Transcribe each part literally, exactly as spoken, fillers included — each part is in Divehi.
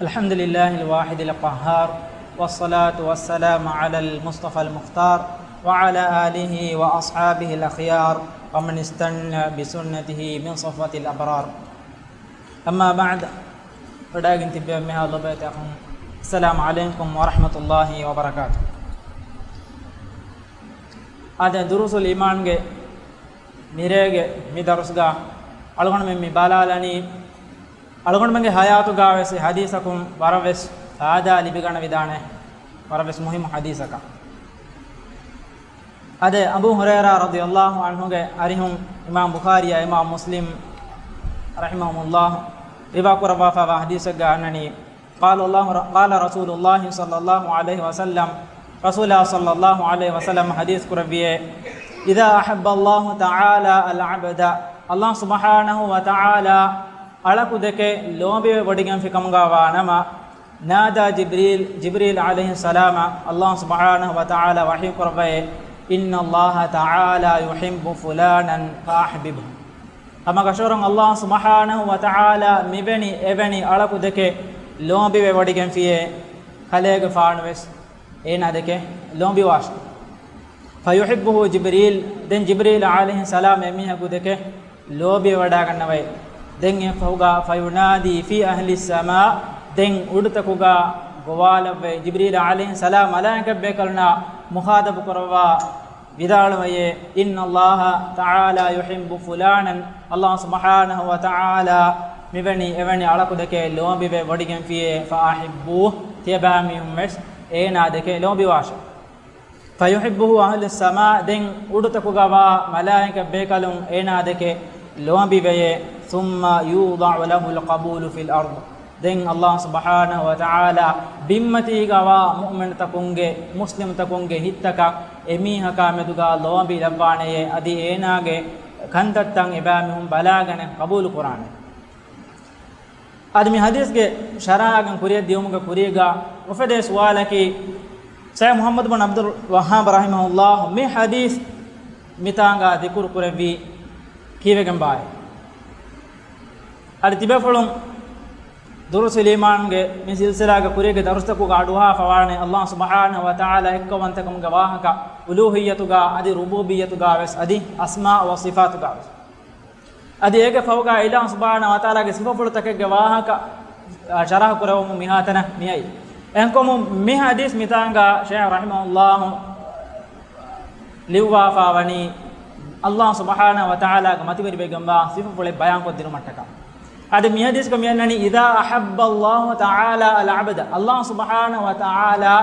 الحمد لله الواحد القهار، والصلاة والسلام على المصطفى المختار، وعلى آله وأصحابه الأخيار، ومن استن بسنته من صفوة الأبرار. أما بعد، ވަޑައިގެން ތިއްބެވި މިހާ ލޮބުވެތި އަޚުން، السلام عليكم ورحمة الله وبركاته. އާދެ، ދުރޫސުލް އީމާންގެ މިރޭގެ މި ދަރުސްގަ އަޅުގަނޑުމެން މި ބަލާލަނީ، އަޅުގަނޑުމެންގެ ހަޔާތުގަ ވެސް އެ ޙަދީޘަކުން ވަރަށް ވެސް ފާއިދާ ލިބިގަނެވިދާނެ، ވަރަށް ވެސް މުހިއްމު ޙަދީޘަކަށް. އާދެ، އަބޫ ހުރައިރާ ރަޟިޔަﷲ ޢަންހުގެ އަރިހުން އިމާމް ބުޚާރީއާ އިމާމް މުސްލިމް ރަޙިމަހުމުﷲ ރިވާ ކުރައްވާފައިވާ ޙަދީޘެއްގަ އަންނަނީ، قال الله، قال رسول الله صلى الله عليه وسلم، ރަސޫލާ ޞައްލަﷲ ޢަލައިހި ވަސައްލަމަ ޙަދީޘް ކުރެއްވިއޭ، إذا أحب الله تعالى العبد، ﷲ ސުބްޙާނަހޫ ވަތަޢާލާ އަޅަކު ދެކެ ލޯބިވެވޮޑިގެންފި ކަމުގަ ވާނަމަ، نادى جبريل، ޖިބްރީލް ޢަލައިހިއްސަލާމަށް ﷲ ސުބްޙާނަހޫ ވަތަޢާލާ ވަޙީ ކުރައްވައޭ، إن الله تعالى يحب فلانا فأحببه. ހަމަކަށަވަރުން ﷲ ސުބްޙާނަހޫ ވަތަޢާލާ މިވެނި އެވެނި އަޅަކު ދެކެ ލޯބިވެވޮޑިގެންފިއޭ، ކަލޭގެފާނު ވެސް އޭނާ ދެކެ ލޯބިވާށޭ. فيحبه جبريل، ދެން ޖިބްރީލް ޢަލައިހިއްސަލާމް އެމީހަކު ދެކެ ލޯބިވެވަޑައިގަންނަވައި. ދެން އެއަށްފަހުގަ، فينادي في أهل السماء، ދެން އުޑުތަކުގަ ގޮވާލައްވައި، ޖިބްރީލް ޢަލައިހިއްސަލާމް މަލާއިކަތްބޭކަލުންނާ މުޚާޠަބު ކުރައްވާ ވިދާޅުވައޭ، إن الله تعالى يحب فلانا، ﷲ ސުބްޙާނަހޫ ވަތަޢާލާ މިވެނި އެވެނި އަޅަކު ދެކެ ލޯބިވެވޮޑިގެންފިއޭ، فأحبوه، ތިޔަބައިމީހުން ވެސް އޭނާ ދެކެ ލޯބިވާށޭ. فيحبه أهل السماء، ދެން އުޑުތަކުގަވާ މަލާއިކަތްބޭކަލުން އޭނާ ދެކެ ލޯބިވެޔޭ. ثم يوضع له القبول في الأرض، ދެން ﷲ ސުބްޙާނަހޫ ވަތަޢާލާ ބިންމަތީގަވާ މުއުމިނުތަކުންގެ، މުސްލިމުތަކުންގެ ހިތްތަކަށް އެމީހަކާ މެދުގަ ލޯބި ލައްވާނެޔޭ، އަދި އޭނާގެ ކަންތައްތައް އެބައިމީހުން ބަލާގަނެ ޤަބޫލު ކުރާނެ. އަދި މި ޙަދީޘްގެ ޝަރަޙައިގެން ކުރިއަށް ދިޔުމުގެ ކުރީގަ އުފެދޭ ސުވާލަކީ، ޝައިޚް މުޙައްމަދު ބިން ޢަބްދުލް ވައްހާބް ރަޙިމަހުﷲ މި ޙަދީޘް މިތާނގަ ޛިކުރު ކުރެއްވީ ކީއްވެގެންބާއޭ؟ އަދި ތިބޭފުޅުން ދުރޫސުލް އީމާންގެ މި ސިލްސިލާގެ ކުރީގެ ދަރުސްތަކުގަ އަޑުއަހާފަވާނެ ﷲ ސުބްޙާނަހޫ ވަތަޢާލާ އެއްކައުވަންތަކަމުގެ ވާހަކަ، އުލޫހިއްޔަތުގަ އަދި ރުބޫބިއްޔަތުގަ ވެސް އަދި އަސްމާ ވަ ޞިފާތުގަ ވެސް. އަދި އޭގެ ފަހުގަ އިލާހު ސުބްޙާނަހޫ ވަތަޢާލާގެ ސިފަފުޅުތަކެއްގެ ވާހަކަ، އާ، ޝަރަޙަ ކުރެވުމުން މިހާތަނަށް މިއައީ. އެހެންކަމުން މި ޙަދީޘް މިތާނގަ ޝައިޚް ރަޙިމަހުﷲ ލިޔުއްވާފަ ވަނީ، ﷲ ސުބްޙާނަހޫ ވަތަޢާލާގެ މަތިވެރިވެގެންވާ ސިފަފުޅެއް ބަޔާންކޮށްދިނުމަށްޓަކާ. އަދި މި ޙަދީޘްގަ މިއަންނަނީ، إذا أحب الله تعالى العبد، ﷲ ސުބްޙާނަހޫ ވަތަޢާލާ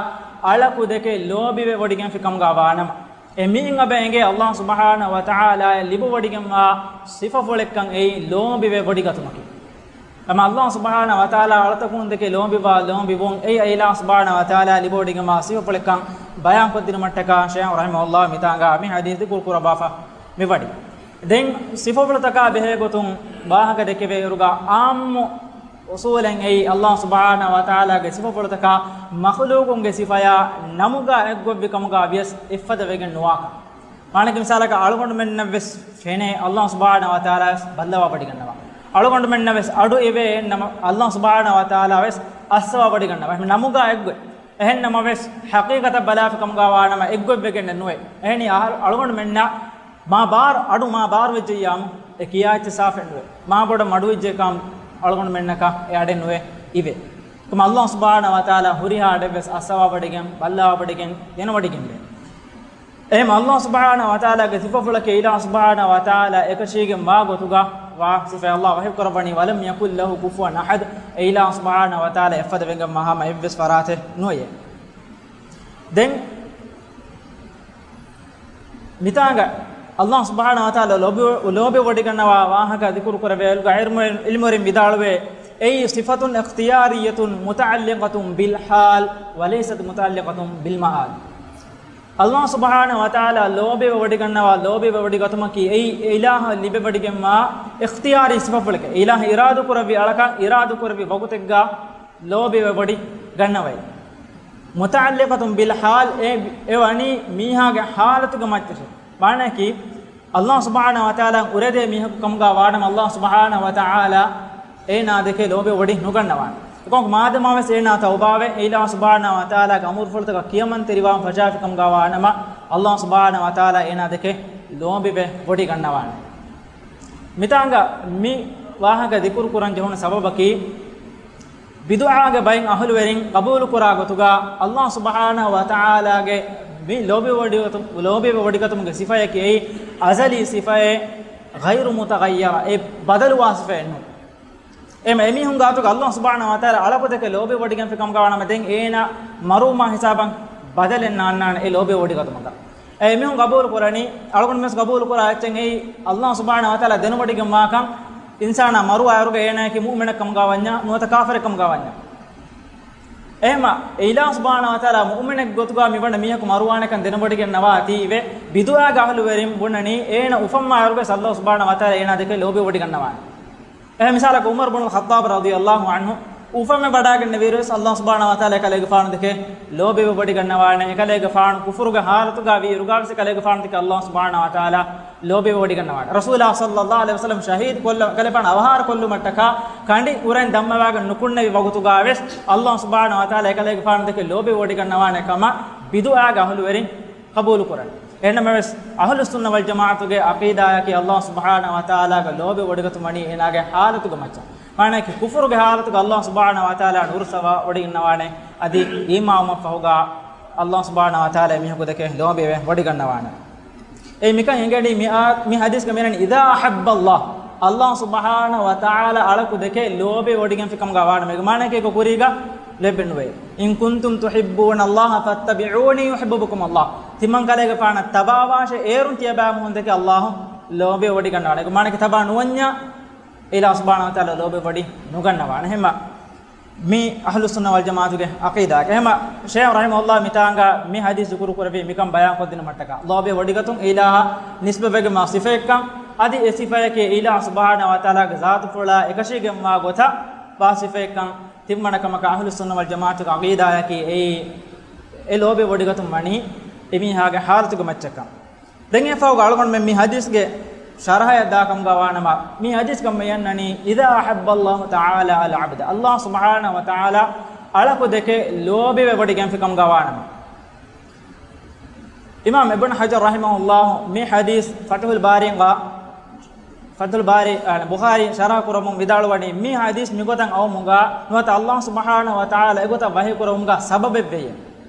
އަޅަކު ދެކެ ލޯބިވެވޮޑިގެންފި ކަމުގަ ވާނަމަ، އެ މީހުން އެބަ އެނގޭ ﷲ ސުބްޙާނަހޫ ވަތަޢާލާއަށް ލިބިވޮޑިގެންވާ ސިފަފުޅެއްކަން އެއީ ލޯބިވެވޮޑިގަތުމަކީ. އެމަ ﷲ ސުބްޙާނަހޫ ވަތަޢާލާ އަޅުތަކުން ދެކެ ލޯބިވާ ލޯބިވުން އެއީ އެ އިލާހު ސުބްޙާނަހޫ ވަތަޢާލާއަށް ލިބިވޮޑިގެންވާ ސިފަފުޅެއްކަން ބަޔާންކޮށްދިނުމަށްޓަކާ ޝައިޚް ރަޙިމަހުﷲ މިތާނގަ މި ޙަދީޘް ޛިކުރު ކުރައްވާފަ މިވަނީ. ދެން ސިފަފުޅުތަކާ ބެހޭ ގޮތުން ވާހަކަ ދެކެވޭއިރުގަ ޢާއްމު އުޞޫލެއް އެއީ ﷲ ސުބްޙާނަހޫ ވަތަޢާލާގެ ސިފަފުޅުތަކާ މަޚްލޫޤުންގެ ސިފަޔާ ނަމުގަ އެއްގޮތްވި ކަމުގަ ވިޔަސް އެއްފަދަ ވެގެން ނުވާކަން. މާނައަކީ މިސާލަކަށް އަޅުގަނޑުމެންނަށް ވެސް ފެނޭ ﷲ ސުބްޙާނަހޫ ވަތަޢާލާ ވެސް ބައްލަވާ ވޮޑިގަންނަވާ. އަޅުގަނޑުމެންނަށް ވެސް އަޑު އިވޭ ނަމަ، ﷲ ސުބްޙާނަހޫ ވަތަޢާލާ ވެސް އައްސަވާ ވޮޑިގަންނަވާ. އެހެން ނަމުގަ އެއްގޮތް. އެހެން ނަމަވެސް، ޙަޤީޤަތަށް ބަލާފި ކަމުގަ ވާނަމަ އެއްގޮތް ވެގެން ނުވޭ. އެހެނީ އަހަރު، އަޅުގަނޑުމެންނަށް މާ ބާރު އަޑު މާ ބާރު ވެއްޖެއްޔާމު އެ ކިޔާ އެއްޗެއް ސާފެއް ނުވޭ. މާ ބޮޑަށް މަޑުވެއްޖެ ކަމަށް އަޅުގަނޑުމެންނަކަށް އެ އަޑެއް ނުވޭ އިވޭ. ކަމަށް ﷲ ސުބްޙާނަހޫ ވަތަޢާލާ ހުރިހާ އަޑެއް ވެސް އައްސަވާ ވޮޑިގެން، ބައްލަވާ ވޮޑިގެން، ގެނަވޮޑިގެންވޭ. އެހެން ﷲ ސުބްޙާނަހޫ ވަތަޢާލާގެ ސިފަފުޅަކީ އިލާހު ސުބްޙާނަހޫ ވަތަޢާލާ އެކަށީގެން ވާ ގޮތުގަ ވާ ސިފައެއް. ﷲ ވަޙީ ކުރައްވަނީ، ولم يكن له كفوا أحد، އެ އިލާހު ސުބްޙާނަހޫ ވަތަޢާލާ އެއްފަދަ ވެގެންވާ ހަމަ އެއްވެސް ފަރާތެއް ނުވެޔޭ. ދެން މިތާނގަ ﷲ ސުބްޙާނަހޫ ވަތަޢާލާ ލޯބި، ލޯބިވޮޑިގަންނަވާ ވާހަކަ ޛިކުރު ކުރެވޭ އިރުގަ ޢިލްމު، ޢިލްމުވެރިން ވިދާޅުވޭ، އެއީ صفة اختيارية متعلقة بالحال وليست متعلقة بالمآل. ﷲ ސުބްޙާނަހޫ ވަތަޢާލާ ލޯބިވެވޮޑިގަންނަވާ، ލޯބިވެވޮޑިގަތުމަކީ އެއީ އެ އިލާހަށް ލިބިވޮޑިގެންވާ އިޚްތިޔާރީ ސިފަފުޅެކޭ. އެ އިލާހަށް އިރާދަކުރެއްވި އަޅަކަށް އިރާދަކުރެއްވި ވަގުތެއްގަ ލޯބިވެވޮޑި ގަންނަވައި. متعلقة بالحال، އެ، އެ ވަނީ މީހާގެ ޙާލަތުގެ މައްޗަށޭ. މާނައަކީ، ﷲ ސުބްޙާނަހޫ ވަތަޢާލާ އުރެދޭ މީހަކު ކަމުގަ ވާނަމަ، ﷲ ސުބްޙާނަހޫ ވަތަޢާލާ އޭނާ ދެކެ ލޯބިވެވޮޑި ނުގަންނަވާނެ. ކޮން މާދަމާވެސް އޭނާ ތައުބާވެ، އިލާހު ސުބްޙާނަހު ވަތަޢާލާގެ އަމުރުފުޅުތަކަށް ކިޔަމަންތެރިވާން ފަށާފިކަމުގަ ވާނަމަ، އަލްލާހު ސުބްޙާނަހު ވަތަޢާލާ އޭނާ ދެކެ ލޯބިވެ ވޮޑިގަންނަވާނެ. މިތާނގަ މި ވާހަކަ ޛިކުރު ކުރަން ޖެހުނު ސަބަބަކީ، ބިދުޢާގެ ބައިން އަހުލުވެރިން ޤަބޫލުކުރާ ގޮތުގަ، އަލްލާހު ސުބްޙާނަހު ވަތަޢާލާގެ މި ލޯބިވެވޮޑިގަތު-، ލޯބިވެވޮޑިގަތުމުގެ ސިފަޔަކީ އެއީ އަޒަލީ ސިފައެއް، ޣައިރު މުތަޣައްޔަރަ، އެ ބަދަލުވާ ސިފައެއް ނޫން. އެމަ އެމީހުން ގާތުގަ އަލްލާހު ސުބްޙާނަހު ވަތަޢާލާ އަޅަކު ދެކެ ލޯބިވެވޮޑިގެންފި ކަމުގަ ވާނަމަ، ދެން އޭނާ މަރުވުމާ ހިސާބަށް ބަދަލެއް ނާންނާނެ އެ ލޯބިވެވޮޑިގަތުމުގަ. އެ އެމީހުން ޤަބޫލު ކުރަނީ، އަޅުގަނޑު ވެސް ޤަބޫލު ކުރާ އެއްޗެއް އެއީ، އަލްލާހު ސުބްޙާނަހު ވަތަޢާލާ ދެނެވޮޑިގެންވާކަން، އިންސާނާ މަރުވާއިރުގަ އޭނާއަކީ މުއުމިނެއް ކަމުގަ ވަންޏާ، ނުވަތަ ކާފަރެއް ކަމުގަ ވަންޏާ. އެހެމަ، އެ އިލާހު ސުބްޙާނަހު ވަތަޢާލާ މުއުމިނެއްގެ ގޮތުގަ މިވަނަ މީހަކު މަރުވާނެކަން ދެނެވޮޑިގެންނަވާތީވެ، ބިދުޢާގެ އަހުލުވެރިން ބުނަނީ، އޭނަ އުފަންވާއިރުގަ އަލްލާހު ސުބްޙާނަހު ވަތަޢާލާ އޭނާ ދެކެ ލޯބިވެވޮޑިގަންނަވާނެ. އެހެން މިސާލަކަށް ޢުމަރު ބުނުލް ޚައްޠާބް ރަޟިޔައްލާހު ޢަންހު އުފަންވެ ވަޑައިގެންނެވިއިރުވެސް އަލްލާހު ސުބްޙާނަހު ވަތަޢާލާ އެކަލޭގެފާނު ދެކެ ލޯބިވެވޮޑިގަންނަވާނެ. އެކަލޭގެފާނު ކުފުރުގެ ޙާލަތުގަ ވީއިރުގަވެސް އެކަލޭގެފާނު ދެކެ އަލްލާހު ސުބްޙާނަހު ވަތަޢާލާ ލޯބިވެވޮޑިގަންނަވާނެ. ރަސޫލާ ޞައްލައްލާހު ޢަލައިހި ވަސައްލަމް ޝަހީދު ކޮށްލަ، އެކަލޭގެފާނު އަވަހާރަ ކޮށްލުމަށްޓަކާ ކަނޑި އުރެން ދަންމަވާގެން ނުކުންނެވި ވަގުތުގަވެސް އަލްލާހު ސުބްޙާނަހު ވަތަޢާލާ އެކަލޭގެފާނު ދެކެ ލޯބިވެވޮޑިގަންނަވާނެ ކަމަށް ބިދުޢާގެ އަހުލުވެރިން ޤަބޫލުކުރަން. އެހެންނަމަވެސް، އަހުލުއްސުންނަ ވަލްޖަމާޢަތުގެ ޢަޤީދާއަކީ، އަލްލާހު ސުބްޙާނަހު ވަތަޢާލާގެ ލޯބިވެވޮޑިގަތުމަނީ އޭނާގެ ޙާލަތުގެ މައްޗަށް. މާނައަކީ، ކުފުރުގެ ޙާލަތުގަ އަލްލާހު ސުބްޙާނަހު ވަތަޢާލާ ނުރުއްސަވާ ވޮޑިގަންނަވާނެ. އަދި އީމާންވުމަށްފަހުގަ އަލްލާހު ސުބްޙާނަހު ވަތަޢާލާ މީހަކު ދެކެ ލޯބިވެ ވޮޑިގަންނަވާނެ. އެ މިކަން އެނގެނީ މި އާ-، މި ޙަދީޘްގަ މިއަންނަނީ، إذا أحب الله، އަލްލާހު ސުބްޙާނަހު ވަތަޢާލާ އަޅަކު ދެކެ ލޯބިވެވޮޑިގެންފި ކަމުގަ ވާނަމަ، މާނައަކީ އެކަކު ކުރީގަ ލެއްވެންނުވޭ. إن كنتم تحبون الله فاتبعوني يحببكم الله. ތިމަން ކަލޭގެފާނަށް ތަބާވާށޭ، އޭރުން ތިޔަބައިމީހުން ދެކެ އަލްލާހު ލޯބިވެވޮޑިގަންނަވާނެ. އެކަމާނައަކީ ތަބާ ނުވަންޏާ، އިލާހު ސުބްޙާނަހު ވަތަޢާލާ ލޯބިވެވޮޑި ނުގަންނަވާނެ. އެހެންމަ، މި އަހުލުއްސުންނަ ވަލްޖަމާޢަތުގެ ޢަޤީދާއެއް. އެހެންމަ، ޝޭޚް ރަޙިމަހުﷲ މިތާނގަ މި ޙަދީޘް ޛިކުރު ކުރެއްވީ މިކަން ބަޔާން ކޮށްދިނުމަށްޓަކާ، ލޯބިވެވޮޑިގަތުން އިލާހަށް ނިސްބަތްވެގެންވާ ސިފައެއްކަން، އަދި އެ ސިފަޔަކީ އިލާހު ސުބްޙާނަހު ވަތަޢާލާގެ ޒާތުފުޅާ އެކަށީގެންވާ ގޮތަށް ވާ ސިފައެއްކަން. ތިންވަނަ ކަމަކަށް އަހުލުއްސުންނަ ވަލްޖަމާޢަތުގެ ޢަޤީދާއަކީ އެއީ، އެ ލޯބިވެވޮޑިގަތުން ވަނީ އެމީހާގެ ޙާލަތުގެ މައްޗަށްކަން. ދެން އެފަހުގަ އަޅުގަނޑުމެން މި ޙަދީޘްގެ ޝަރަޙައަށް ދާކަމުގަ ވާނަމަ، މި ޙަދީޘްގަ މިއަންނަނީ، إذا أحب الله تعالى العبد، އަލްލާހު ސުބްޙާނަހު ވަތަޢާލާ އަޅަކު ދެކެ ލޯބިވެވޮޑިގެންފި ކަމުގަ ވާނަމަ. އިމާމް އިބްނު ޙަޖަރު ރަޙިމަހުﷲ މި ޙަދީޘް ފަތުޙުލް ބާރީގަ، ފަތުޙުލް ބާރީ، އާ، ބުޚާރީ ޝަރަޙަ ކުރަމުން ވިދާޅުވަނީ، މި ޙަދީޘް މިގޮތަށް އައުމުގަ ނުވަތަ އަލްލާހު ސުބްޙާނަހު ވަތަޢާލާ އެގޮތަށް ވަޙީ ކުރެވުމުގަ ސަބަބެއް ވެއްޔޭ.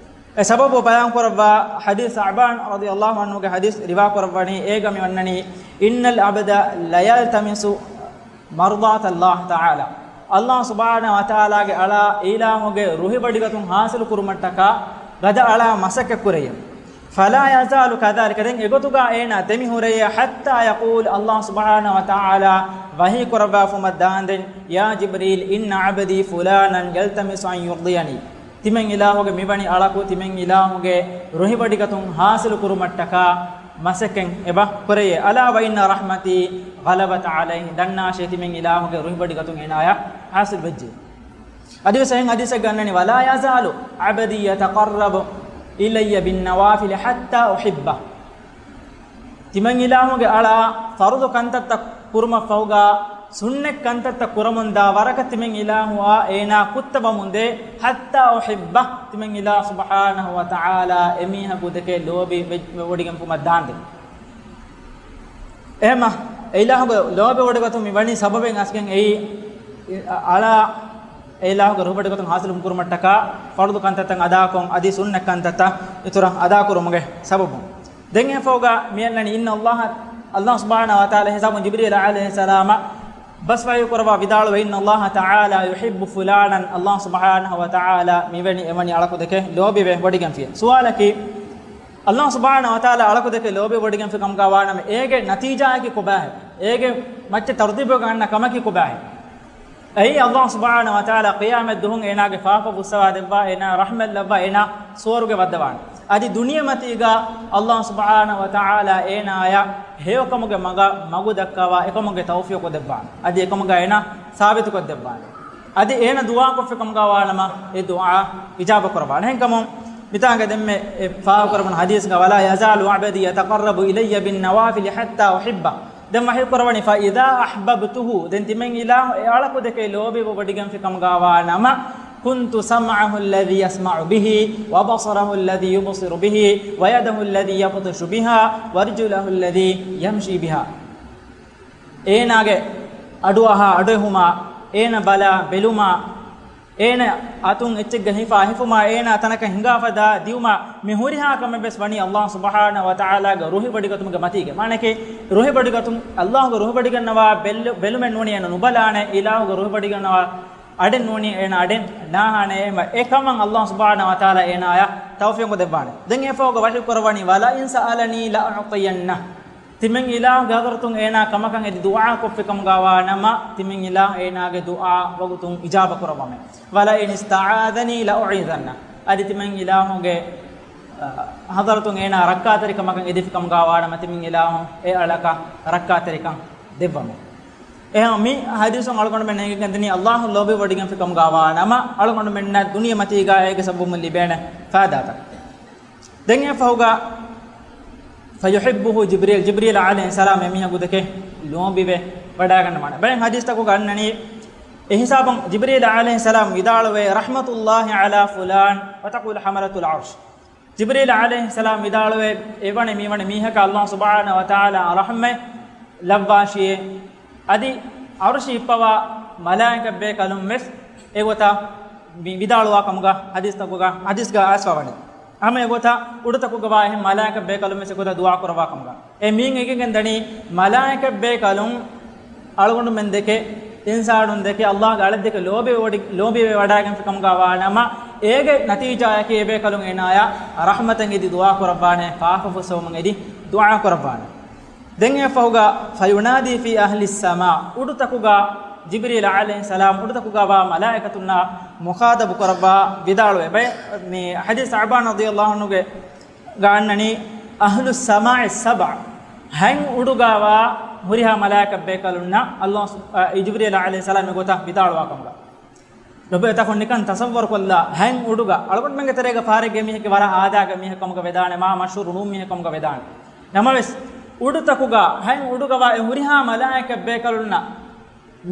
އެ ސަބަބު ބަޔާން ކުރައްވާ ޙަދީޘް ޘަޢުބާން ރަޟިޔަﷲ ޢަންހުގެ ޙަދީޘް ރިވާ ކުރައްވަނީ، އޭގަ މި ވަންނަނީ، إن العبد ليلتمس مرضاة الله تعالى، އަލްލާހު ސުބްޙާނަހު ވަތަޢާލާގެ އަޅާ އިލާހުގެ ރުހިވޮޑިގަތުން ޙާޞިލު ކުރުމަށްޓަކާ ގަދަ އަޅާ މަސައްކަތް ކުރެއޭ. فلا يزال كذلك، ދެން އެގޮތުގަ އޭނާ ދެމި ހުރެޔޭ، حتى يقول، އަލްލާހު ސުބްޙާނަހު ވަތަޢާލާ ވަޙީ ކުރައްވާފުމަށް ދާންދެން، يا جبريل إن عبدي فلانا يلتمس أن يرضيني، ތިމަން އިލާހުގެ މިވަނި އަޅަކު ތިމަން އިލާހުގެ ރުހިވޮޑިގަތުން ޙާޞިލު ކުރުމަށްޓަކާ މަސައްކަތް އެބަ ކުރެޔޭ. ألا وإن رحمتي غلبت عليه، ދަންނާށޭ ތިމަން އިލާހުގެ ރުހިވޮޑިގަތުން އޭނާޔަށް ޙާޞިލު ވެއްޖެ. އަދިވެސް އެހެން ޙަދީޘެއްގަ އަންނަނީ، ولا يزال عبدي يتقرب إلي بالنوافل حتى أحبه، ތިމަން އިލާހުގެ އަޅާ ފަރުޟު ކަންތައްތައް ކުރުމަށްފަހުގަ ސުންނަތް ކަންތައްތައް ކުރަމުންދާ ވަރަކަށް ތިމަން އިލާހުއާ އޭނާ ކުއްތަވަމުންދޭ، حتى أحبه، ތިމަން އިލާހު ސުބްޙާނަހު ވަތަޢާލާ އެމީހަކު ދެކެ ލޯބި ވެ-، ވެވޮޑިގެންފުމަށް ދާންދެން. އެހެމަ، އެ އިލާހުގެ ލޯބިވެވޮޑިގަތުން މި ވަނީ ސަބަބެއް އަސްގެން އެއީ، އަޅާ އެ އިލާހުގެ ރުހިވޮޑިގަތުން ޙާޞިލު ކުރުމަށްޓަކާ ފަރުޟު ކަންތައްތައް އަދާކޮށް، އަދި ސުންނަތް ކަންތައްތައް އިތުރަށް އަދާކުރުމުގެ ސަބަބުން. ދެން އެފަހުގަ މިއަންނަނީ، إن الله، އަލްލާހު ސުބްޙާނަހު ވަތަޢާލާ ހިސާބުން ޖިބްރީލް ޢަލައިހިއްސަލާމަށް ބަސް ވަޙީ ކުރައްވާ ވިދާޅުވޭ، إن الله تعالى يحب فلانا، އަލްލާހު ސުބްޙާނަހު ވަތަޢާލާ މިވެނި އެވަނި އަޅަކު ދެކެ ލޯބިވެ ވޮޑިގެންފި. ސުވާލަކީ، އަލްލާހު ސުބްޙާނަހު ވަތަޢާލާ އަޅަކު ދެކެ ލޯބި ވޮޑިގެންފި ކަމުގަ ވާނަމަ، އޭގެ ނަތީޖާއަކީ ކޮބާހޭ؟ އޭގެ މައްޗަށް ތަރުތީބުވެގެން އަންނަ ކަމަކީ ކޮބާހޭ؟ އެއީ އަލްލާހު ސުބްޙާނަހު ވަތަޢާލާ ޤިޔާމަތް ދުވަހު އޭނާގެ ފާފަ ފުއްސަވާ ދެއްވާ، އޭނާ ރަޙްމަތް ލައްވާ، އޭނާ ސުވަރުގެ ވައްދަވާނެ. އަދި ދުނިޔެމަތީގަ އަލްލާހު ސުބްޙާނަހު ވަތަޢާލާ އޭނާޔަށް ހެޔޮކަމުގެ މަގަށް މަގު ދައްކަވާ، އެކަމުގެ ތައުފީޤު ދެއްވާނެ. އަދި އެކަމުގަ އޭނާ ސާބިތުކޮށް ދެއްވާނެ. އަދި އޭނަ ދުޢާ ކޮށްފި ކަމުގަ ވާނަމަ، އެ ދުޢާ އިޖާބަ ކުރައްވާނެ. އެހެންކަމުން މިތާނގަ ދެންމެ އެ ފާހަގަ ކުރައްވަން ޙަދީޘްގަ، ولا يزال عبدي يتقرب إلي بالنوافل حتى أحبه. ދެން ވަޙީ ކުރައްވަނީ، فإذا أحببته، ދެން ތިމަން އިލާހު އެ އަޅަކު ދެކެ ލޯބިވެވޮޑިގެންފި ކަމުގާވާ ނަމަ، كنت سمعه الذي يسمع به، وبصره الذي يبصر به، ويده التي يبطش بها، ورجله التي يمشي بها. އޭނާގެ އަޑުއަހާ އަޑުއެހުމާ، އޭނަ ބަލާ ބެލުމާ، އޭނަ އަތުން އެއްޗެއްގަ ހިފާ ހިފުމާ، އޭނާ ތަނަކަށް ހިނގާފަދަ ދިއުމާ، މި ހުރިހާ ކަމެއް ވެސް ވަނީ ﷲ ސުބްޙާނަހޫ ވަތަޢާލާގެ ރުހިވޮޑިގަތުމުގެ މަތީގަ. މާނައަކީ، ރުހިވޮޑިގަތުން، ﷲގެ ރުހިވޮޑިގަންނަވާ ބެލު-، ބެލުމެއް ނޫނީ އޭނަ ނުބަލާނެ، އިލާހުގެ ރުހިވޮޑިގަންނަވާ އަޑެއް ނޫނީ އޭނަ އަޑެއް ނާހާނެ. އެހެންވެ، އެ ކަމަށް ﷲ ސުބްޙާނަހޫ ވަތަޢާލާ އޭނާޔަށް ތައުފީޤު ދެއްވާނެ. ދެން އެފަހުގަ ވަޙީ ކުރައްވަނީ، ولئن سألني لأعطينه. ތިމަން އިލާހު ގާތަރުތުން އޭނާ ކަމަކަށް އެދި ދުޢާ ކޮށްފި ކަމުގާވާ ނަމަ، ތިމަން އިލާހު އޭނާގެ ދުޢާ ވަގުތުން އިޖާބަ ކުރައްވަމެ. ولئن استعاذني لأعيذنه. އަދި ތިމަން އިލާހުގެ، އަ، ޙަޟްރަތުން އޭނާ ރައްކާތެރިކަމަކަށް އެދިފި ކަމުގާވާ ނަމަ، ތިމަން އިލާހު އެ އަޅަކަށް ރައްކާތެރިކަން ދެއްވަމެ. އެހެން މި ޙަދީޘުން އަޅުގަނޑުމެން އެނގިގެންދަނީ، ﷲ ލޯބިވޮޑިގެންފި ކަމުގާވާ ނަމަ، އަޅުގަނޑުމެންނަށް ދުނިޔެމަތީގަ އޭގެ ސަބަބުން ލިބޭނެ ފައިދާތައް. ދެން އެ ފަހުގަ، فيحبه جبريل، ޖިބްރީލް ޢަލައިހިއްސަލާމް އެމީހަކު ދެކެ ލޯބިވެ ވަޑައިގަންނަވާނެ. ބައެއް ޙަދީޘްތަކުގަ އަންނަނީ، އެހިސާބުން ޖިބްރީލް ޢަލައިހިއްސަލާމް ވިދާޅުވޭ، رحمة الله على فلان، وتقول حملة العرش. ޖިބްރީލް ޢަލައިހިއްސަލާމް ވިދާޅުވޭ، އެވަނީ މިވަނީ މީހަކަށް ﷲ ސުބްޙާނަހޫ ވަތަޢާލާ ރަޙްމަތް ލައްވާށިއޭ. އަދި ޢަރުޝި ހިއްޕަވާ މަލާއިކަތްބޭކަލުން ވެސް އެގޮތަށް ވި-، ވިދާޅުވާ ކަމުގަ ޙަދީޘްތަކުގަ، ޙަދީޘްގަ އައިސްފަވަނީ. ހަމަ އެގޮތަށް އުޑުތަކުގަވާ އެހެން މަލާއިކަތްބޭކަލުން ވެސް އެގޮތަށް ދުޢާ ކުރައްވާ ކަމުގަ. އެ މީން އެނގިގެން ދަނީ، މަލާއިކަތްބޭކަލުން އަޅުގަނޑުމެން ދެކެ، އިންސާނުން ދެކެ، ﷲގެ އަޅެއް ދެކެ ލޯބިވެވޮޑި-، ލޯބިވެވަޑައިގެންފި ކަމުގަވާ ނަމަ، އޭގެ ނަތީޖާއަކީ އެބޭކަލުން އޭނާޔަށް ރަޙްމަތަށް އެދި ދުޢާ ކުރައްވާނެ، ފާފަ ފުއްސެވުމަށް އެދި ދުޢާ ކުރައްވާނެ. ދެން އެފަހުގަ، فينادي في أهل السماء، އުޑުތަކުގަ ޖިބްރީލް ޢަލައިހިއްސަލާމް އުޑުތަކުގަވާ މަލާއިކަތުންނާ މުޚާޠަބު ކުރައްވާ ވިދާޅުވޭ. ބައެއް މި ޙަދީޘް ސަޢުބާން ރަޟިޔަﷲ ޢަންހުގެ ގަ އަންނަނީ، أهل السماء السبع، ހަތް އުޑުގަވާ ހުރިހާ މަލާއިކަތްބޭކަލުންނަށް ﷲ ސު-، އަ، ޖިބްރީލް ޢަލައިހިއްސަލާމް އެގޮތަށް ވިދާޅުވާ ކަމުގަ. ލޮބުވެތި އަޚުން، ނިކަން ތަޞައްވަރު ކޮށްލާ، ހަތް އުޑުގަ އަޅުގަނޑުމެންގެ ތެރޭގަ ފާރެއްގެ މީހެއްގެ ވަރަށް އާދައިގެ މީހެއް ކަމުގަ ވެދާނެ، މާ މަޝްހޫރު ނޫން މީހެއް ކަމުގަ ވެދާނެ. ނަމަވެސް، އުޑުތަކުގަ ހަތް އުޑުގަވާ އެ ހުރިހާ މަލާއިކަތްބޭކަލުންނަށް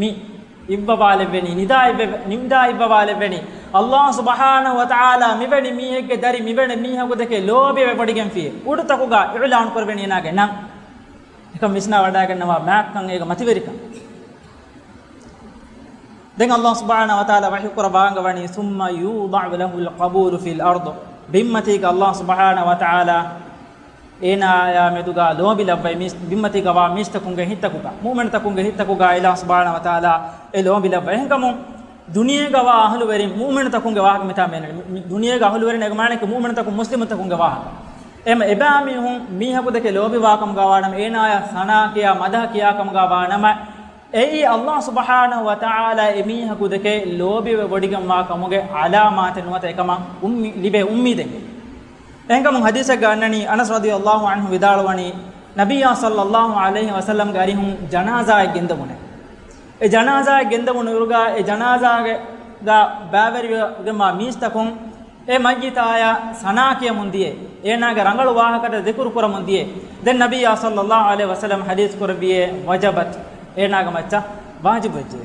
މި އިއްވަވާލެއްވެނީ، ނިދާ އިއްވެ-، ނިދާ އިއްވަވާލެއްވެނީ، ﷲ ސުބްޙާނަހޫ ވަތަޢާލާ މިވެނި މީހެއްގެ ދަރި މިވެނި މީހަކު ދެކެ ލޯބިވެވޮޑިގެންފި. އުޑުތަކުގަ އިޢުލާނު ކުރެވެނީ އޭނާގެ ނަން. އެކަން ވިސްނާ ވަޑައިގަންނަވާ މާތްކަން އޭގެ މަތިވެރިކަން. ދެން ﷲ ސުބްޙާނަހޫ ވަތަޢާލާ ވަޙީ ކުރައްވާ އަންގަވަނީ، ثم يوضع له القبول في الأرض، ބިންމަތީގަ ﷲ ސުބްޙާނަހޫ ވަތަޢާލާ އޭނާޔާ މެދުގަ ލޯބި ލައްވައި މީސް-، ބިންމަތީގަވާ މީސްތަކުންގެ ހިތްތަކުގަ، މުއުމިނުތަކުންގެ ހިތްތަކުގަ އިލާހު ސުބްޙާނަހޫ ވަތަޢާލާ އެ ލޯބި ލައްވައި. އެހެންކަމުން ދުނިޔޭގަވާ އަހުލުވެރިން، މުއުމިނުތަކުންގެ ވާހަކަ މިތާ މޭނަނީ. މި-، ދުނިޔޭގަ އަހުލުވެރިން އޭގެ މާނައަކީ މުއުމިނުތަކުންގެ ވާހަކަ. އެމަ އެބައިމީހުން މީހަކު ދެކެ ލޯބިވާ ކަމުގަވާ ނަމަ، އޭނާޔަށް ސަނާ ކިޔާ، މަދަހަ ކިޔާ ކަމުގަވާ ނަމަ، އެއީ ﷲ ސުބްޙާނަހޫ ވަތަޢާލާ އެމީހަކު ދެކެ ލޯބިވެވޮޑިގެންވާ ކަމުގެ ޢަލާމާތެއް ނުވަތަ އެކަމަށް އުއްމި-، ލިބޭ އުއްމީދެއް. އެހެންކަމުން ޙަދީޘެއްގަ އަންނަނީ، އަނަސް ރަޟިޔަﷲ ޢަންހު ވިދާޅުވަނީ، ނަބިއްޔާ ޞައްލަﷲ ޢަލައިހި ވަސައްލަމްގެ އަރިހުން ޖަނާޒާއެއް ގެންދަވުނެ. އެ ޖަނާޒާއެއް ގެންދަވުނު އިރުގަ އެ ޖަނާޒާގެ ގަ ބައިވެރިވެގެންވާ މީސްތަކުން އެ މައްޔިތާޔަށް ސަނާ ކިޔަމުން ދިޔަ، އޭނާގެ ރަނގަޅު ވާހަކަތައް ޛިކުރު ކުރަމުން ދިޔަ. ދެން ނަބިއްޔާ ޞައްލަﷲ ޢަލައިހި ވަސައްލަމް ޙަދީޘް ކުރެއްވިއޭ، وجبت، އޭނާގެ މައްޗަށް ވާޖިބުވެއްޖެ.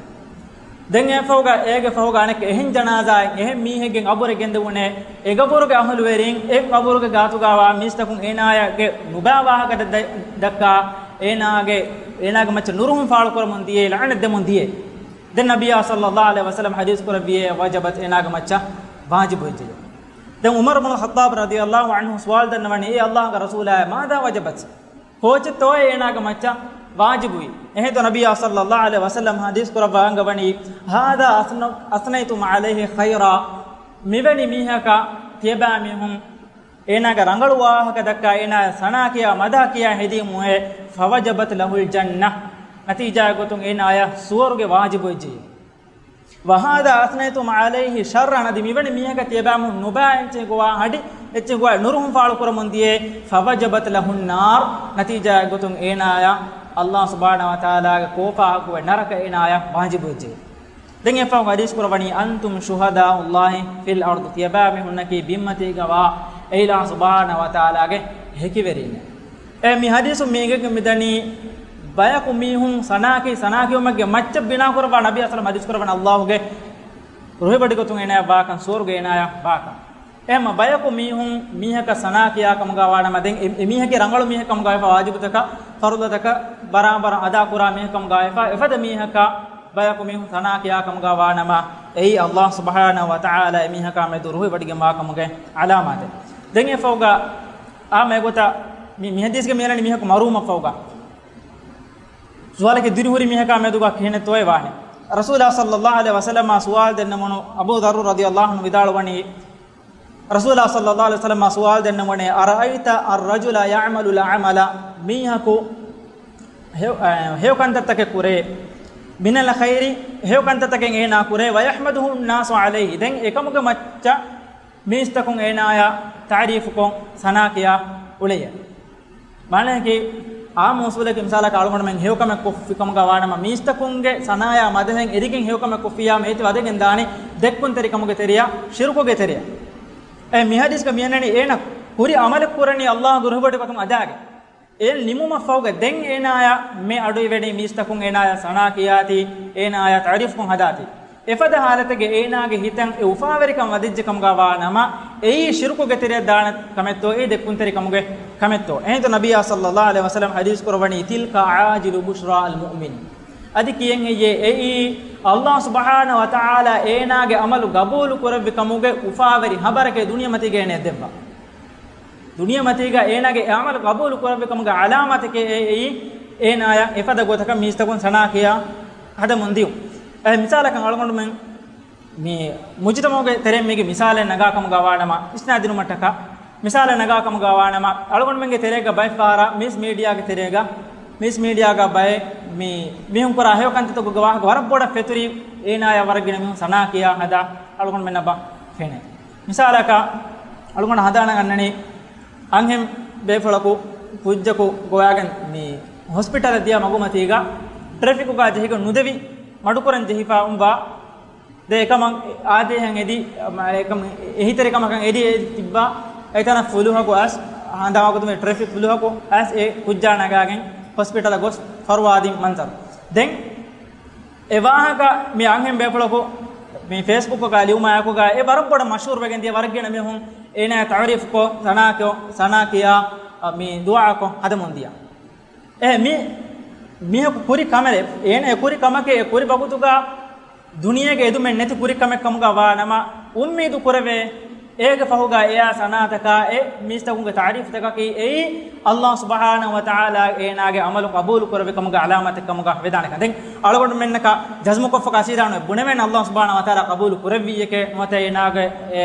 ދެން އެފަހުގަ، އޭގެ ފަހުގަ އަނެއްކާ އެހެން ޖަނާޒާއެއް، އެހެން މީހެއްގެ ޤަބުރެއް ގެންދެވުނޭ، އެ ޤަބުރުގެ އަހުލުވެރިން، އެ ޤަބުރުގެ ގާތުގަވާ މީސްތަކުން އޭނާޔަށް ނުބާ ވާހަކަތައް ދަ-، ދައްކާ، އޭނާގެ، އޭނާގެ މައްޗަށް ނުރުހުން ފާޅުކުރަމުން ދިޔައީ، ލަޢުނަތް ދެމުން ދިޔައީ. ދެން ނަބިއްޔާ ޞައްލަﷲ ޢަލައިހި ވަސައްލަމް ޙަދީޘް ކުރެއްވިއޭ، وجبت، އޭނާގެ މައްޗަށް ވާޖިބުވެއްޖެ. ދެން ޢުމަރު ބުނުލް ޚައްޠާބް ރަޟިޔަﷲ ޢަންހު ސުވާލު ދަންނަވަނީ، އޭ ﷲގެ ރަސޫލާއޭ، ماذا وجبت؟ ކޯޗެއްތޯއޭ އޭނާގެ މައްޗަށް ވާޖިބުވީ؟ އެހެންތޯ ނަބިއްޔާ ޞައްލަﷲ ޢަލައިހި ވަސައްލަމް ޙަދީޘް ކުރައްވާ އަންގަވަނީ، هذا أثن-، أثنيتم عليه خيرا، މިވެނި މީހަކަށް ތިޔަބައިމީހުން އޭނާގެ ރަނގަޅު ވާހަކަ ދައްކާ، އޭނާ ސަނާ ކިޔާ، މަދަހަ ކިޔާ ހެދީމުއޭ، فوجبت له الجنة، ނަތީޖާއެއް ގޮތުން އޭނާޔަށް ސުވަރުގެ ވާޖިބުވެއްޖެ. وهذا أثنيتم عليه شرا، އަދި މިވެނި މީހަކަށް ތިޔަބައިމީހުން ނުބައި އެއްޗެއް ގޮވާ ހަޑި، އެއްޗެއް ގޮވާ ނުރުހުން ފާޅުކުރަމުން ދިޔައޭ، فوجبت له النار، ނަތީޖާއެއް ގޮތުން އޭނާޔަށް ﷲ ސުބްޙާނަހޫ ވަތަޢާލާގެ ކޯފާ ޙައްޤުވެ ނަރަކަ އޭނާޔަށް ވާޖިބުވެއްޖެ. ދެން އެފަހު ޙަދީޘް ކުރައްވަނީ، أنتم شهداء الله في الأرض، ތިޔަބައިމީހުންނަކީ ބިންމަތީގަވާ އެއިލާހު ސުބްޙާނަހޫ ވަތަޢާލާގެ ހެކިވެރީން. އެ މި ޙަދީޘުން މި އެނގިގެން މިދަނީ، ބަޔަކު މީހުން ސަނާކީ، ސަނާކިވުމެއްގެ މައްޗަށް ބިނާކުރައްވާ ނަބީ އަސްލަމް ޙަދީޘް ކުރައްވަނީ ﷲ ގެ ރުހިވޮޑިގަތުން އޭނާޔަށް ވާކަން، ސުވަރުގެ އޭނާޔަށް ވާކަން. އެހެންމަ ބަޔަކު މީހުން މީހަކަށް ސަނާކިޔާ ކަމުގަ ވާނަމަ، ދެން އެ، އެ މީހަކީ ރަނގަޅު މީހެއް ކަމުގަ ވެފަ، ވާޖިބުތަކަށް، ފަރުޟުތަކަށް ބަރާބަރަށް އަދާކުރާ މީހެއް ކަމުގަ ވެފަ، އެފަދަ މީހަކަށް ބަޔަކު މީހުން ސަނާކިޔާ ކަމުގަ ވާނަމަ، އެއީ ﷲ ސުބްޙާނަހޫ ވަތަޢާލާ އެ މީހަކާ މެދު ރުހިވޮޑިގެން ވާކަމުގެ ޢަލާމާތެއް. ދެން އެ ފަހުގަ އާ މެގޮތަށް މި، މި ޙަދީޘްގެ މިއަންނަނީ މީހަކު މަރުވުމަށް ފަހުގަ. ސުވާލަކީ ދިރިހުރި މީހަކާ މެދުގަ ކިހިނެއްތޯއޭ ވާނެ؟ ރަސޫލާ ޞައްލައްލާހު ޢަލައިހި ވަސައްލަމާ ސުވާލު ދެންނެވުނު އަބޫ ޛައްރު ރަޟިޔައްލާހު ޢަންހު ވިދާޅުވަނީ، ރަސޫލާ ޞައްލައްލާހު ޢަލައިހި ވަސައްލަމާ ސުވާލު ދެންނެވުނީ، أرأيت الرجل يعمل العمل، މީހަކު ހެޔޮ، އަ، ހެޔޮ ކަންތައްތަކެއް ކުރޭ، من الخير، ހެޔޮ ކަންތައްތަކެއް އޭނާ ކުރޭ، ويحمده الناس عليه، ދެން އެކަމުގެ މައްޗަށް މީސްތަކުން އޭނާޔާ ތަޢުރީފުކޮށް ސަނާކިޔާ އުޅެޔޭ. މާނަޔަކީ، އާއްމު އުސޫލަކީ މިސާލަކަށް އަޅުގަނޑުމެން ހެޔޮކަމެއް ކޮށްފި ކަމުގަ ވާނަމަ، މީސްތަކުންގެ ސަނާޔާ މަދަހެއް އެރިގެން ހެޔޮކަމެއް ކޮށްފިއްޔާމު އޭތި ވަދެގެން ދާނީ ދެއްކުންތެރިކަމުގެ ތެރެޔަށް، ޝިރުކުގެ ތެރެޔަށް. އެ މި ޙަދީޘްގަ މިއަންނަނީ އޭނަ ކުރި ޢަމަލެއް ކުރަނީ ﷲ ގެ ރުހިވޮޑިގަތުން އަދާގެން. އެ ނިމުމަށްފަހުގަ ދެން އޭނާޔާ މި އަޑުއިވެނީ މީސްތަކުން އޭނާޔާ ސަނާކިޔާތީ، އޭނާޔާ ތަޢުރީފުކޮށް ހަދާތީ. އެފަދަ ޙާލަތެއްގެ އޭނާގެ ހިތަށް އެ އުފާވެރިކަން ވަދެއްޖެ ކަމުގަ ވާނަމަ، އެއީ ޝިރުކުގެ ތެރެއަށް ދާނެ ކަމެއްތޯ، އެއީ ދެއްކުންތެރިކަމުގެ ކަމެއްތޯ؟ އެހިނދު ނަބިއްޔާ ޞައްލައްލާހު ޢަލައިހި ވަސައްލަމް ޙަދީޘް ކުރައްވަނީ، تلك عاجل بشرى المؤمن. އަދި ކިޔެން ހެއްޔޭ، އެއީ ﷲ ސުބްޙާނަހޫ ވަތަޢާލާ އޭނާގެ ޢަމަލު ޤަބޫލު ކުރެއްވި ކަމުގެ އުފާވެރި ޚަބަރަކޭ ދުނިޔެމަތީގަ އޭނަޔަށް ދެއްވާ. ދުނިޔެމަތީގަ އޭނާގެ އެ ޢަމަލު ޤަބޫލު ކުރެއްވި ކަމުގެ ޢަލާމާތެކޭ އެއީ، އޭނާޔަށް އެފަދަ ގޮތަކަށް މީސްތަކުން ސަނާކިޔާ ހަދަމުން ދިޔުން. އެ މިސާލަކަށް އަޅުގަނޑުމެން މި މުޖުތަމަޢުގެ ތެރެއިން މީގެ މިސާލެއް ނަގާ ކަމުގަ ވާނަމަ، އިސްނާދިނުމަށްޓަކާ މިސާލެއް ނަގާ ކަމުގަ ވާނަމަ، އަޅުގަނޑުމެންގެ ތެރޭގަ ބައެއް ފަހަރަށް މީސް މީޑިއާގެ ތެރޭގަ، މީސް މީޑިއާގަ ބައެއް މި މީހުން ކުރާ ހެޔޮ ކަންތައްތަކުގެ ވާހަކަ ވަރަށް ބޮޑަށް ފެތުރި، އޭނާޔާ ވަރަށް ގިނަ މީހުން ސަނާކިޔާ ހަދާ އަޅުގަނޑުމެންނަށް ބާ ފެނޭ. މިސާލަކަށް، އަޅުގަނޑު ހަނދާނަށް އަންނަނީ، އަންހެން ބޭފުޅަކު ކުއްޖަކު ގޮވާގެން މި ހޮސްޕިޓަލަށް ދިޔަ މަގުމަތީގަ ޓްރެފިކުގަ ޖެހިގެން ނުދެވި، މަޑުކުރަން ޖެހިފަ އޮންވާ، ދެން އެކަމަށް އާދޭހަށް އެދި، އެކަމަށް އެހީތެރިކަމަކަށް އެދި އެ ތިއްބާ، އެތަނަށް ފުލުހަކު އައިސް، ހަނދާން ވަގުތު މި ޓްރެފިކް ފުލުހަކު އައިސް އެ ކުއްޖާ ނަގާގެން ހޮސްޕިޓަލަށް ގޮސް ފަރުވާދިން މަންޒަރު. ދެން އެ ވާހަކަ މި އަންހެން ބޭފުޅަކު މި ފޭސްބުކުގަ ލިޔުމާއެކުގަ އެ ވަރަށް ބޮޑަށް މަޝްހޫރުވެގެން ދިޔަ، ވަރަށް ގިނަ މީހުން އޭނާ ތަޢުރީފުކޮށް، ސަނާކިޔާ، މި ދުޢާކޮށް ހަދަމުން ދިޔަ. އެ މި، މީހަކު ކުރި ކަމެއް، އޭނާ އެ ކުރި ކަމަކީ އެ ކުރި ވަގުތުގަ ދުނިޔޭގެ އެދުމެއް ނެތި ކުރި ކަމެއް ކަމުގަ ވާނަމަ، އުއްމީދު ކުރެވޭ، އޭގެ ފަހުގަ އެޔާ ސަނާތަކާ އެ މީސްތަކުންގެ ތަޢުރީފުތަކަކީ އެއީ ﷲ ސުބްޙާނަހޫ ވަތަޢާލާ އޭނާގެ ޢަމަލު ޤަބޫލު ކުރެއްވި ކަމުގެ ޢަލާމާތެއް ކަމުގަ ވެދާނެކަން. ދެން އަޅުގަނޑުމެންނަކަށް ޖަޒްމުކޮށްފަ ކަށީދާނު ބުނެވޭނެ ﷲ ސުބްޙާނަހޫ ވަތަޢާލާ ޤަބޫލު ކުރެއްވިއްޔެކޭ ނުވަތަ އޭނާގެ އެ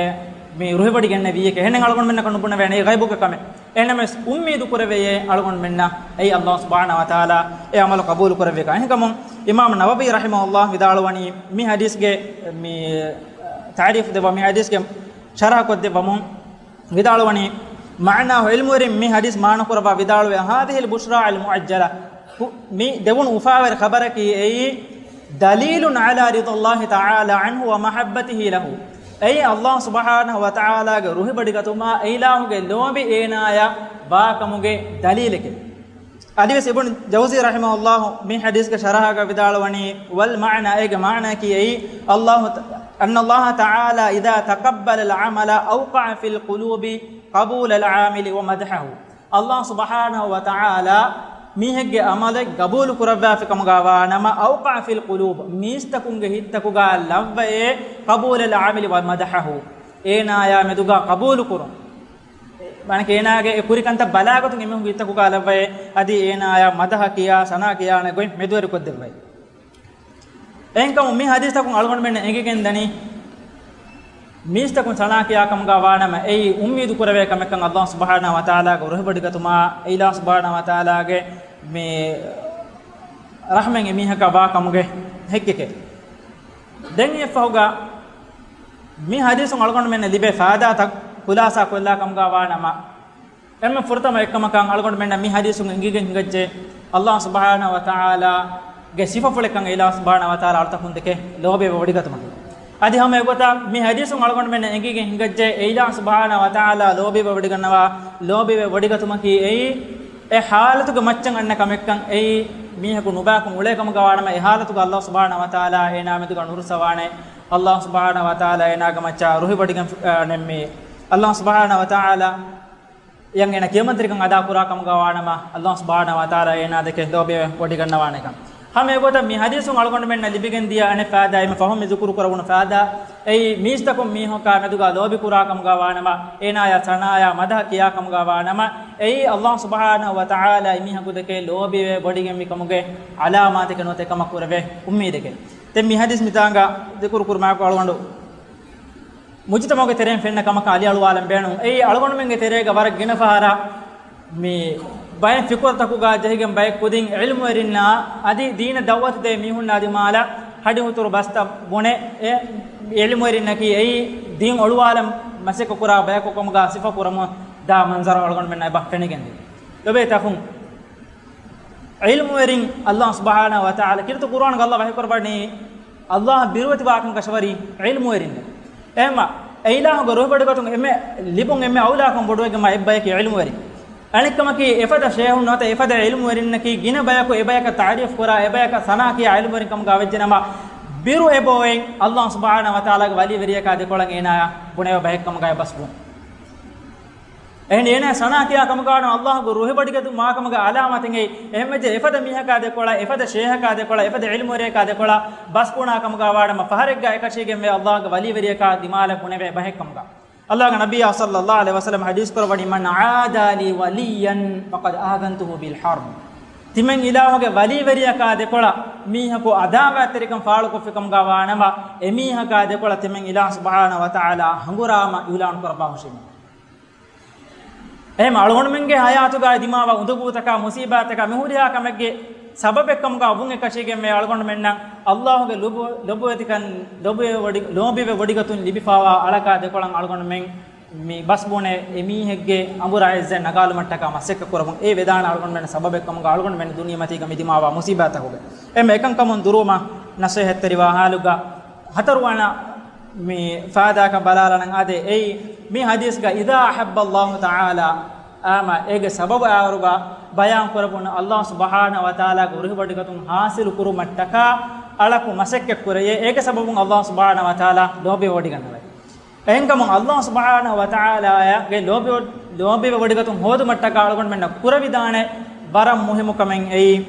މި ރުހިވޮޑިގެންނެވިއްޔެކޭ. އެހެންނެއް އަޅުގަނޑުމެންނަކަށް ނުބުނެވޭނެ، އެ ޣައިބުގެ ކަމެއް. އެހެންނަމަވެސް އުއްމީދު ކުރެވެޔޭ އަޅުގަނޑުމެންނަށް އެއީ ﷲ ސުބްޙާނަހޫ ވަތަޢާލާ އެ ޢަމަލު ޤަބޫލު ކުރެއްވިކަން. އެހެންކަމުން އިމާމު ނަވަވީ ރަޙިމަހުﷲ ވިދާޅުވަނީ މި ޙަދީޘްގެ މި ތަޢުރީފު ދެއްވާ، މި ޙަދީޘްގެ ޝަރަޙަ ކޮށްދެއްވަމުން ވިދާޅުވަނީ، މަޢުނާހު، ޢިލްމުވެރިން މި ޙަދީޘް މާނަ ކުރައްވާ ވިދާޅުވޭ، هذه البشرى المعجلة، މި ދެވުނު އުފާވެރި ޚަބަރަކީ އެއީ، دليل على رضا الله تعالى عنه ومحبته له، އެއީ ﷲ ސުބްޙާނަހޫ ވަތަޢާލާގެ ރުހިވޮޑިގަތުމާ އިލާހުގެ ލޯބި އޭނާޔަށް ވާކަމުގެ ދަލީލެކޭ. އަދިވެސް އިބްނު ޖައުޒީ ރަޙިމަހުﷲ މި ޙަދީޘްގެ ޝަރަޙަގަ ވިދާޅުވަނީ، والمعنى، އޭގެ މާނައަކީ އެއީ، الله ت-، أن الله تعالى إذا تقبل العمل أوقع في القلوب قبول العامل ومدحه. ﷲ ސުބްޙާނަހޫ ވަތަޢާލާ މީހެއްގެ ޢަމަލެއް ގަބޫލު ކުރައްވާފި ކަމުގަ ވާނަމަ، أوقع في القلوب، މީސްތަކުންގެ ހިތްތަކުގަ ލައްވައޭ، قبول العامل ومدحه، އޭނާޔާ މެދުގަ ޤަބޫލު ކުރުން. މާނައަކީ އޭނާގެ އެ ކުރި ކަންތައް ބަލާގޮތުން އެމީހުންގެ ހިތްތަކުގަ ލައްވައޭ، އަދި އޭނާޔާ މަދަޙަ ކިޔާ، ސަނާ ކިޔާނެ ގޮތް މެދުވެރިކޮށްދެއްވައޭ. އެހެންކަމުން މި ޙަދީޘްތަކުން އަޅުގަނޑުމެންނަށް އެނގިގެން ދަނީ، މީސްތަކުން ސަނާ ކިޔާ ކަމުގަ ވާނަމަ، އެއީ އުއްމީދު ކުރެވޭ ކަމެއްކަން ﷲ ސުބްޙާނަހޫ ވަތަޢާލާގެ ރުހިވޮޑިގަތުމާ، އެ އިލާހު ސުބްޙާނަހޫ ވަތަޢާލާގެ މި ރަޙްމަތް އެމީހަކަށް ވާ ކަމުގެ ހެއްކެކޭ. ދެން އެއަށްފަހުގަ މި ޙަދީޘުން އަޅުގަނޑުމެންނަށް ލިބޭ ފާއިދާތައް ޚުލާޞާ ކޮށްލާ ކަމުގަ ވާނަމަ، އެންމެ ފުރަތަމަ އެއްކަމަކަށް އަޅުގަނޑުމެންނަށް މި ޙަދީޘުން އެނގިގެން ހިނގައްޖެ، ﷲ ސުބްޙާނަހޫ ވަތަޢާލާގެ ސިފަފުޅެއްކަން އިލާހު ސުބްޙާނަހޫ ވަތަޢާލާ އަޅުތަކުން ދެކެ ލޯބިވެ ވޮޑިގަތުމަކީ. އަދި ހަމަ އެގޮތަށް މި ޙަދީޘުން އަޅުގަނޑުމެންނަށް އެނގިގެން ހިނގައްޖެ، އެ އިލާހު ސުބްޙާނަހޫ ވަތަޢާލާ ލޯބިވެ ވޮޑިގަންނަވާ، ލޯބިވެ ވޮޑިގަތުމަކީ އެއީ އެ ޙާލަތުގެ މައްޗަށް އަންނަ ކަމެއްކަން، އެއީ މީހަކު ނުބަޔަކުން އުޅޭ ކަމުގަ ވާނަމަ، އެ ހާލަތުގަ އައްލާހު ސުބްޙާނަހު ވަތަޢާލާ އޭނާ މެދުގަ ނުރުއްސަވާނެ. އައްލާހު ސުބްޙާނަހު ވަތަޢާލާ އޭނާގެ މައްޗަށް ރުހިވޮޑިގެން، އަ، ނެއްމީ. އައްލާހު ސުބްޙާނަހު ވަތަޢާލާ އެޔަށް އޭނާ ކިޔަމަންތެރިކަން އަދާކުރާ ކަމުގަ ވާނަމަ، އައްލާހު ސުބްޙާނަހު ވަތަޢާލާ އޭނާ ދެކެ ލޯބިވެ ވޮޑިގަންނަވާނެކަން. ހަމަ އެގޮތަށް މި ޙަދީޘުން އަޅުގަނޑުމެންނަށް ލިބިގެން ދިޔަ އަނެއް ފާއިދާ، އެންމެ ފަހުން މި ޒުކުރު ކުރެވުނު ފާއިދާ، އެއީ މީސްތަކުން މީހަކާ މެދުގަ ލޯބި ކުރާ ކަމުގަ ވާނަމަ، އޭނާޔާ ސަނާޔާ މަދަހަ ކިޔާ ކަމުގަ ވާނަމަ، އެއީ އައްލާހު ސުބްޙާނަހު ވަތަޢާލާ އެމީހަކު ދެކެ ލޯބިވެ ވޮޑިގެންވި ކަމުގެ ޢަލާމާތެކެއް ނުވަތަ އެކަމަށް ކުރެވޭ އުއްމީދެކެއް. ދެން މި ޙަދީޘް މިތާނގަ ޒިކުރު ކުރުމާއެކު އަޅުގަނޑު މުޖުތަމަޢުގެ ތެރެއިން ފެންނަ ކަމަކަށް އަލިއަޅުވާލަން ބޭނުން. އެއީ އަޅުގަނޑުމެންގެ ތެރޭގަ ވަރަށް ގިނަ ފަހަރަށް މި ބައެއް ފިކުރުތަކުގަ ޖެހިގެން ބައެއް ކުދިން ޢިލްމުވެރިންނާ އަދި ދީނަށް ދަޢުވަތު ދޭ މީހުންނާ ދިމާލަށް ހަޑިހުތުރު ބަސްތައް ބުނެ، އެ ޢިލްމުވެރިންނަކީ އެއީ ދީން އޮޅުވާލަން މަސައްކަތް ކުރާ ބަޔަކު ކަމުގަ ސިފަ ކުރަމުން ދާ މަންޒަރު އަޅުގަނޑުމެންނަށް އެބަ ފެނިގެންދިޔަ. ލޮބޭ ތަކުން، ޢިލްމުވެރިން އައްލާހު ސުބްޙާނަހު ވަތަޢާލާ ކީރިތި ޤުރުއާނުގަ އައްލާހު ވަޙީކުރައްވަނީ، އައްލާހު ބިރުވެތިވާކަން ކަށަވަރީ ޢިލްމުވެރިންނެއް. އެހެންމަ އެ އިލާހުގެ ރުހިވޮޑިގަތުން އެންމެ ލިބުން އެންމެ އައުލާކަން ބޮޑުވެގެންވާ އެއްބަޔަކީ ޢިލްމުވެރިން. އަނެއްކަމަކީ، އެފަދަ ޝޭހުން ނުވަތަ އެފަދަ ޢިލްމުވެރިންނަކީ ގިނަ ބަޔަކު އެބަޔަކަށް ތަޢުރީފު ކުރާ، އެބަޔަކަށް ސަނާ ކިޔާ ޢިލްމުވެރިން ކަމުގަ ވެއްޖެނަމަ، ބިރު އެބައޮތް އައްލާހު ސުބްޙާނަހު ވަތަޢާލާގެ ވަލީވެރިޔަކާ ދެކޮޅަށް އޭނާޔާ ބުނެވޭ ބަހެއް ކަމުގައި ބަސް ބުން. އެހެން އޭނާ ސަނާ ކިޔާ ކަމުގަ ވާނަމަ އައްލާހުގެ ރުހިވޮޑިގަތުން ވާ ކަމުގެ ޢަލާމާތެއް އެއީ. އެހެންވެއްޖެ އެފަދަ މީހަކާ ދެކޮޅަށް، އެފަދަ ޝޭހަކާ ދެކޮޅަށް، އެފަދަ ޢިލްމުވެރިޔަކާ ދެކޮޅަށް ބަސް ބުނާ ކަމުގަ ވާނަމަ ފަހަރެއްގަ އެކަށީގެންވޭ އައްލާހުގެ ވަލީވެރިޔަކާ ދިމާލަށް ބުނެވޭ ބަހެއް ކަމުގަ. އައްލާހުގެ ނަބިއްޔާ ޞައްލައްލާހު ޢަލައިހި ވަސައްލަމަ ޙަދީޘް ކުރައްވަނީ، "من عادى لي وليا فقد آذنته بالحرب." ތިމަން އިލާހުގެ ވަލީވެރިޔަކާ ދެކޮޅަށް މީހަކު ޢަދާވާތްތެރިކަން ފާޅުކޮށްފި ކަމުގަ ވާނަމަ، އެމީހަކާ ދެކޮޅަށް ތިމަން އިލާހު ސުބްޙާނަހު ވަތަޢާލާ ހަނގުރާމަ އިޢުލާނު ކުރައްވާ ހުށީމެވެ. އެހެން އަޅުގަނޑުމެންގެ ޙަޔާތުގައި ދިމާވާ އުނދަގޫތަކާ، މުޞީބާތަކާ، މިހުރިހާ ކަމެއްގެ ސަބަބެއްކަމުގަ ވުން އެކަށީގެންވޭ އަޅުގަނޑުމެންނަށް އައްލާހުގެ ލޮބު، ލޮބުވެތިކަން، ލޮބުވެ ވޮޑި، ލޯބިވެ ވޮޑިގަތުން ލިބިފާވާ އަޅަކާ ދެކޮޅަށް އަޅުގަނޑުމެން މި ބަސް ބުނެ އެމީހެއްގެ އަނބުރާ ޢިއްޒަތް ނަގާލުމަށްޓަކާ މަސައްކަތް ކުރަމުން އެ ވެދާނެ އަޅުގަނޑުމެން ސަބަބެއްކަމުގަ އަޅުގަނޑުމެން ދުނިޔެމަތީގަ މި ދިމާވާ މުޞީބާތަކުގެ އެންމެ އެކަންކަމުން ދުރުވުމަށް ނަޞޭޙަތްތެރިވާ ޙާލުގަ ހަތަރުވަނަ މި ފާދާކަން ބަލާލަނަން އާދޭ. އެއީ މި ޙަދީޘްގަ إذا أحب الله تعالى، އާމަ އޭގެ ސަބަބު އާވަރުގަ ބަޔާން ކުރައްވުނު އައްލާހު ސުބްޙާނަހު ވަތަޢާލާގެ ރުހިވޮޑިގަތުން ޙާޞިލު ކުރުމަށްޓަކާ އަޅަކު މަސައްކަތް ކުރެޔޭ، އޭގެ ސަބަބުން އައްލާހު ސުބްޙާނަހު ވަތަޢާލާ ލޯބިވޮޑިގަންނަވައި. އެހެންކަމުން އައްލާހު ސުބްޙާނަހު ވަތަޢާލާއަށް ލޯބި، ލޯބިވެ ވޮޑިގަތުން ހޯދުމަށްޓަކާ އަޅުގަނޑުމެންނަށް ކުރެވިދާނެ ވަރަށް މުހިއްމު ކަމެއް އެއީ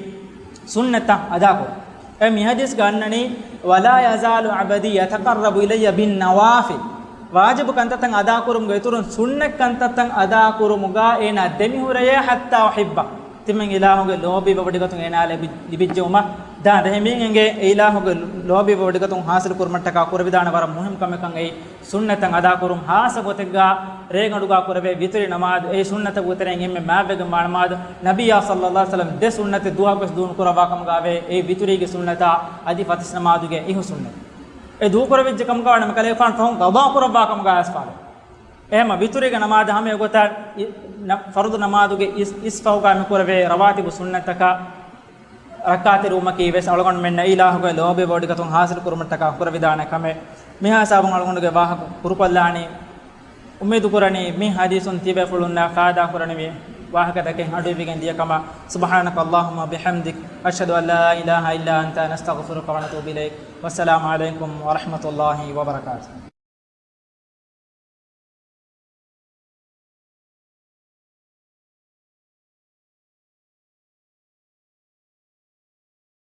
ސުންނަތްތައް އަދާކުރުން. އެ މި ޙަދީޘްގަ އަންނަނީ، "ولا يزال عبدي يتقرب إلي بالنوافل." ވާޖިބު ކަންތައްތައް އަދާކުރުމުގެ އިތުރުން ސުންނަތް ކަންތައްތައް އަދާކުރުމުގަ އޭނާ ދެމިހުރެޔޭ، "حتى أحبه." ތިމަން އިލާހުގެ ލޯބިވެ ވޮޑިގަތުން އޭނާ ލިބި، ލިބިއްޖެއުމަށް ދާން ރެހެމީން އެނގޭ. އެ އިލާހުގެ ލޯބިވެ ވޮޑިގަތުން ޙާޞިލު ކުރުމަށްޓަކާ ކުރެވިދާނެ ވަރަށް މުހިއްމު ކަމެއްކަން އެއީ. ސުންނަތަށް އަދާކުރުން، ހާއްސަ ގޮތެއްގަ ރޭގަނޑުގަ ކުރެވޭ ވިތުރި ނަމާދު، އެ ސުންނަތަށް ވުތަރެއް އެންމެ މާތްވެގެންވާ ނަމާދު، ނަބިއްޔާ ޞައްލައްލާހު ޢަލައިހި ވަސައްލަމަ ދެ ސުންނަތެއް ދުވަހަކުވެސް ދޫނު ކުރައްވާ ކަމުގައިވޭ، އެ ވިތުރީގެ ސުންނަތާ އަދި ފަތިސް ނަމާދުގެ އިހު ސުންނަތް. އެ ދޫ ކުރެވިއްޖެ ކަމުގަ ވާނަމަ ކަލޭގެފާނު ފަހުން ޤަޟާ ކުރައްވާ ކަމުގަ އައިސްފާވޭ. އެހެންމަ ވިތުރީގެ ނަމާދަށް ހަމަ އެގޮތަށް އި، ނަ، ފަރުޟު ނަމާދުގެ އިސް، އިސް ފަހުގަ މި ކުރެވޭ ރަވާތިބު ސުންނަތަކަށް ރައްކާތެރިވުމަކީ ވެސް އަޅުގަނޑުމެންނަށް އިލާހުގެ ލޯބިވެ ވޮޑިގަތުން ޙާޞިލު ކުރުމަށްޓަކާ ކުރެވިދާނެ ކަމެއް. މިހާ ހިސާބުން އަޅުގަނޑުގެ ވާހަކަ ކުރުކޮށްލާނީ. އުއްމީދު ކުރަނީ މި ޙަދީޘުން ތިބޭފުޅުންނަށް ފާއިދާ ކުރަނިވި ވާހަކަތަކެއް އަޑުއިވިގެން ދިޔަ ކަމަށް. سبحانك اللهم وبحمدك، أشهد أن لا إله إلا أنت، نستغفرك ونتوب إليك. والسلام عليكم ورحمة الله وبركاته.